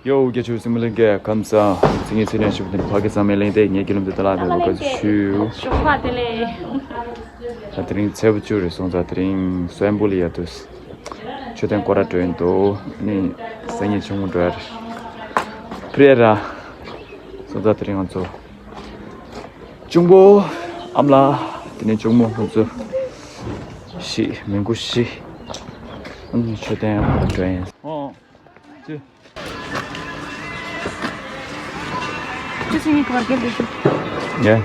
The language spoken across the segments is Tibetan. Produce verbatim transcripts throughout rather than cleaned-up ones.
ཡོ། རྒྱ་ཆེའི་སྲིང་མོ་ལྷན་རྒྱས་ཁམས་བཟང་། ཚེ་ངེས་ཚེ་རིང་ཞུ་བ་དེ་ནི་ཕ་གི་ཚང་མས་གླེང་སྟེ། ངས་རྒྱུ་ལམ་དུ་ད་ལག་དེ་ལོ་ག་ཚོད་ཞུ། ཞོགས་པ་དེ་ལས། ད་དེ་རིང་ཚེས་པ་བཅུ་རེད་སོང་ཙང་། དེ་རིང་སོན་པོ་ལ་ཡ་དུས་མཆོད་རྟེན་སྐོར་ར་འགྲོ་ཡིན་འདུག་ནི་སང་ཉིན་ཆུང་ངུ་འགྲོ་ཡ་རེད། པྲེ་ར་སོང་ཙང་། དེ་རིང་ང་ཚོ་གཅུང་པོ་ཨ་མ་ལགས། དེ་ནས་གཅུང་མོ་ཁོང་ཚོ་བཞི། མི་མགོ་བཞི། ཨ་ནི་མཆོད་རྟེན་སྐོར་ར་འགྲོ་ཡིན། ཨོ། ཅི། ཅི་ཟེར་ནི་གོར་གེ་ལེ་ཤུ། ཡ།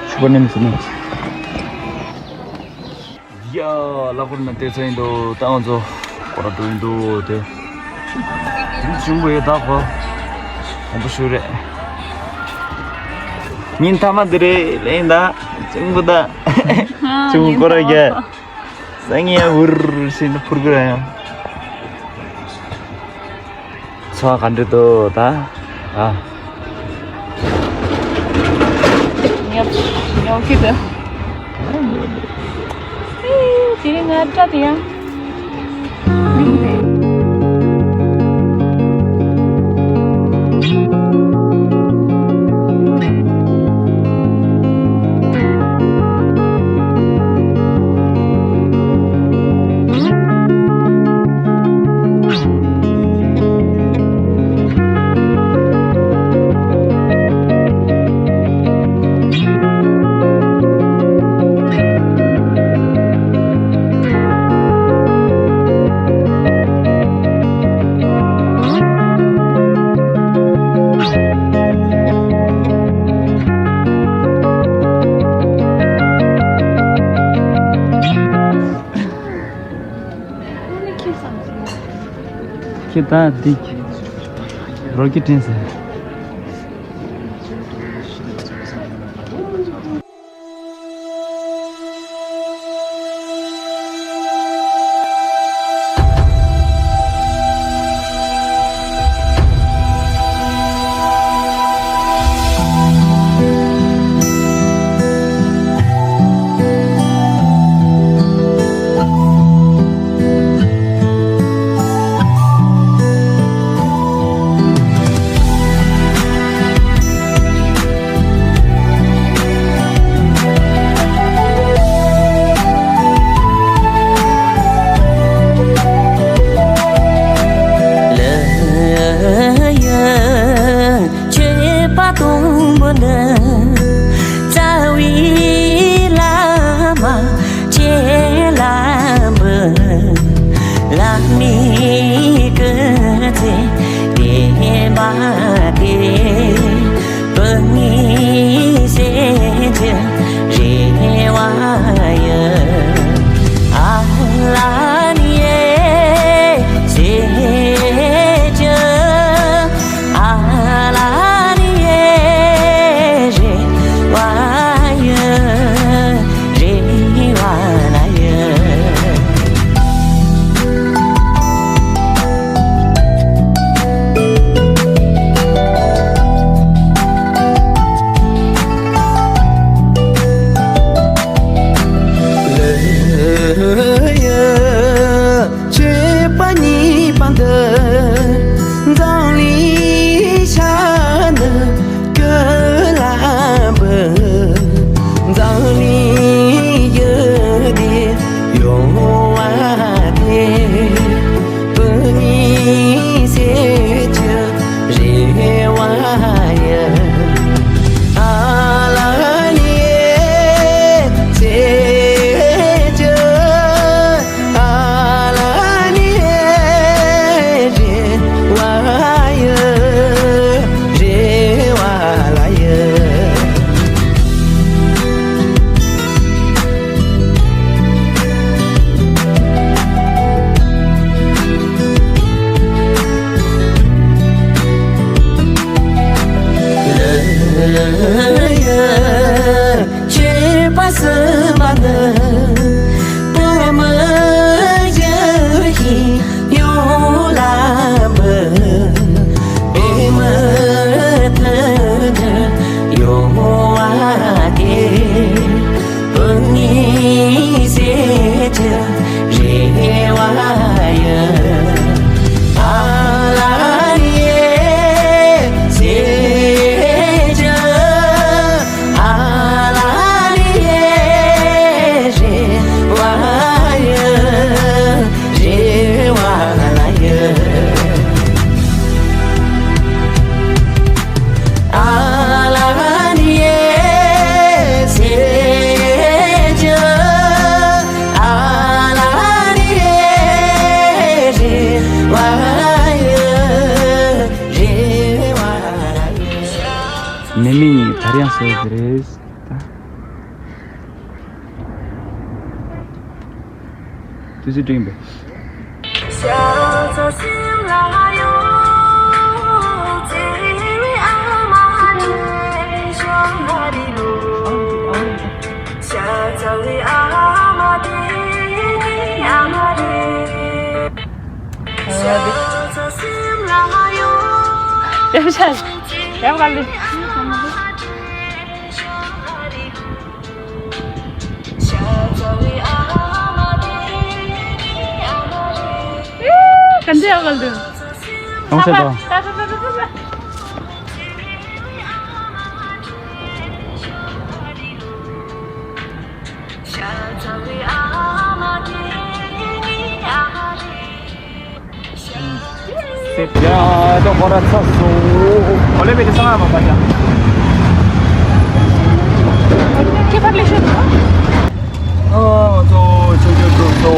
ཤུ་པ་ནེམ་ཟེར་ནི། ཡ། ལ་ཁོར་ན་ཏེ་ཚ་ཡིན་འདུག་ད་ང་ཚོ་སྐོར་ར་འགྲོ་ཡིན་འདུག་དེ་གཅུང་པོ་ཡོད་ད་ཁོ། དགོངས་པ་ཞུ་རེད། ཉིན་མཐའ་མ་འདི་རེད་ལེན་ད། གཅུང་པོ་ད། གཅུང་པོ་སྐོར་ར་རྒྱག་སང་ཉིན་འུར་ཞིག་འཕུར་གི་ར་ཡང་། ཚོ་ག་འདྲ་འདུག་ད། ཨ། ཉོབ་ཉོབ་ཀི་འདུག་དེ་རིང་ང་སྐྲ་དེ་ཡང་རིང་རེད། ཁྱེད་ད་འདི་རོ་ཀི་དྲན་ཟེར། ཆོས་པ་དང་པོ་འདི་རྩ་བའི་བླ་མ་ཁྱེད་ལ་འབུལ། བླ་མའི་སྐུ་ཚེ་བརྟན་པ་དེ། བུ་ངའི་སེམས་ཀྱི་རེ་བ་ཡིན། ཨ་ལ་ནི་ཡེ་སེམས་ཀྱི། ཨ་ལ་ནི་ཡེ་རེ་བ་ཡིན། རེ་བ་ལ་ཡིན། དེ་ཡང་སོ་ཟེར་རེད། ད་དུས་ཚོད་འགྲིག་ཡིན་པས། ག་འདྲ་ཡག་ག་འདུག་ཡོང་ཤེས་དང་། ཡ་ད་ཁོ་ར་ཚ་སོ། ཨོ་ལེ་བེ་དེ་ས་ང་མ་པ་ཅང་། ཁྱེད་ཕར་ལས་ཤོད་དང་། ཨ་ང་ཚོ་ཆུང་ཆུང་འགྲོ་སོ།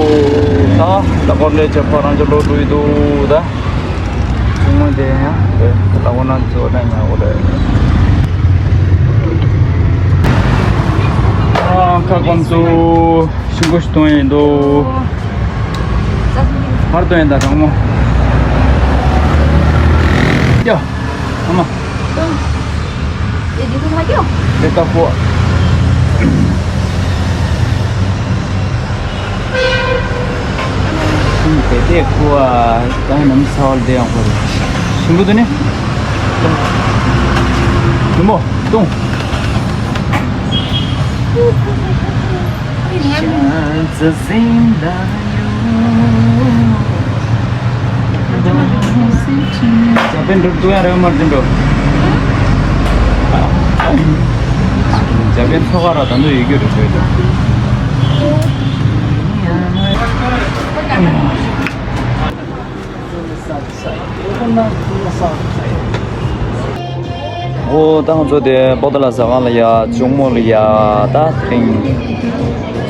ད་ད་ཁོ་ལས་ཆེ་ཕ་རང་ཅག་ལོ་འགྲོ་ཡི་འདུག་ད། ཆུང་མ་དེ་ཡང་ད་ཁོ་ན་ཚོ་ད་ཉལ་གོ་རེད། ཨ་ཁ་སྐོམ་སོ། ཤིང་ཀུ་ཞིག་གཏོང་ཡིན་འདུག་ཕར་གཏོང་ཡིན་ད་དྲང་མོ། ཡ། ཨ་མ། དེ་ལྟ་བུ། ཤིང་དེ་དེ་ཁུ་བ་ད་ནམ་ས་བ་ལ་དེ་ཡང་ཁོ་རེད། ཤིང་ཀུ་དེ་ནི། ལུ་མོ། གཏོང་། ཇ་པན་འགྲུབ་ཏུ་ཡང་རེ་བ་མར་འགྲུབ་འགྲོ། ཇ་པན་ཚོ་ག་ར་ད་འདུ་ཡོད་རྒྱུ་རེད་བོད་དུ། ཨོ་ད་ང་ཚོ་དེ་པོ་ཏ་ལ་ཟ་ཁང་ལ་ཡ་གཅུང་མོ་ལ་ཡ་ད་དེ་རིང་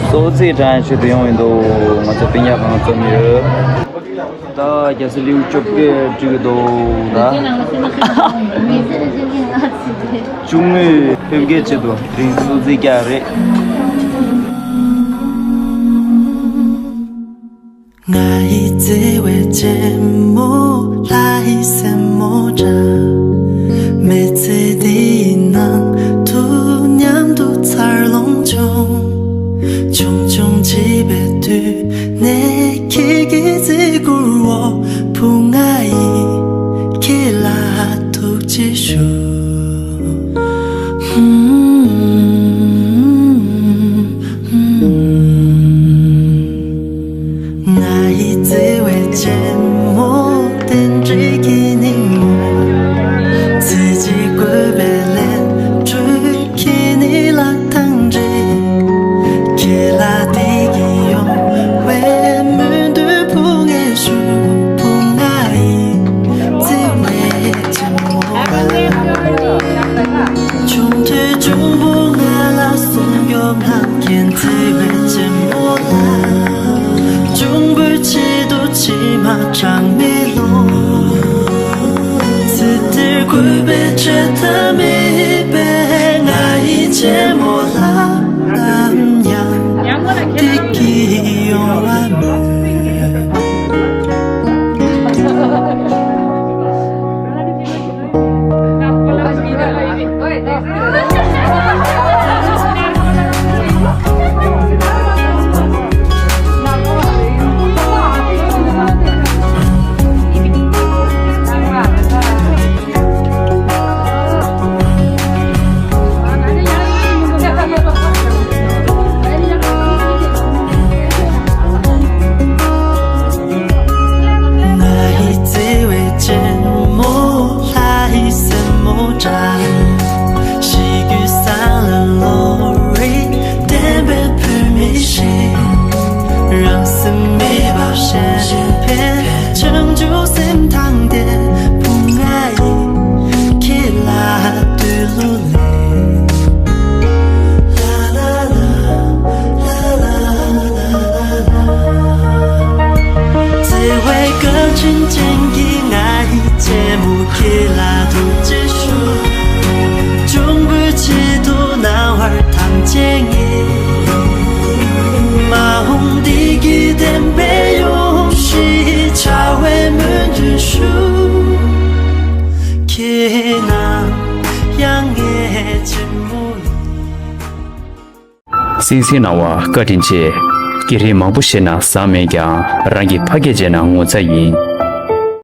གསོལ་ཚིགས་དྲང་ཆེད་དུ་ཡོང་ཡིན་འདུག་ང་ཚོ་སྤུན་ཀྱག་གང་འཛོམས་ཡོད། ད་རྒྱ་སེ་ལེའུ་བཅོ་བརྒྱད་འགྲིག་གི་འདུག་ད་གཅུང་མོས་ཕེབས་སྐྱེལ་ཆེད་དུ་དེ་རིང་གསོལ་ཚིགས་རྒྱག་རེད། ང་ཡི་བརྩེ་བའི་གཅེན་མོ་ལྷ་ཡི་སྲས་མོ་འདྲ། མི་ཚེ་འདིའི་ནང་དུ་མཉམ་དུ་འཚར་ལོངས་བྱུང་། ཆུང་ཆུང་བྱིས་པའི་དུས་ནས་ཁྱེད་ཀྱི་བརྩི་བཀུར་འོག་བུ་ང་ཡིས་ཁྱེད་ལ་ཐུགས་རྗེ་ཞུ། ང་ཡི་བརྩེ་བའི་གཅེན་མོ་རྟེན་འབྲེལ་གྱི་སྙིང་པོ། ཚེ་གཅིག་དགོས་པའི་ལས་འཕྲོ་ཁྱེད་ནི་ལག་དང་འབྲེལ། ཁྱེད་ལ་བདེ་སྐྱིད་ཡོང་བའི་སྨོན་འདུན་ཕུལ་ངེས་ཞུ། བུ་ང་ཡི་བརྩེ་བའི་གཅེན་མོ། ཆུང་དུས་གཅུང་པོ་ང་ལ་སྲུང་སྐྱོབ་ལྷན་སྐྱེས་བརྩེ་བའི་གཅེན་མོ་ལགས། གཅུང་པོའི་ཆེད་དུ་ཕྱི་མ་གྲངས་མེད་ལོངས། ཚེ་འདིར་གུས་པས་ཆད་མཐའ་མེད་པའི་ང་ཡི་གཅེན་མོ་ལགས། ནམ་ཡང་བདེ་སྐྱིད་ཡོང་བ་སྨོན། མ་འོངས་འདི་གི་བདེན་པའི་ཡོང་ཞིག་བྱ་བའི་སྨོན་འདུན་ཞུ། ཁྱེད་ནམ་ཡང་ངའི་གཅེན་མོ་ཡིན། གསན་གཟིགས་གནང་བར་བཀའ་དྲིན་ཆེ། སྐད་རིགས་མང་པོ་ཤེས་ན་བཟང་མེད་ཀྱང་རང་གི་ཕ་སྐད་བརྗེད་ན་ངོ་ཚ་ཡིན།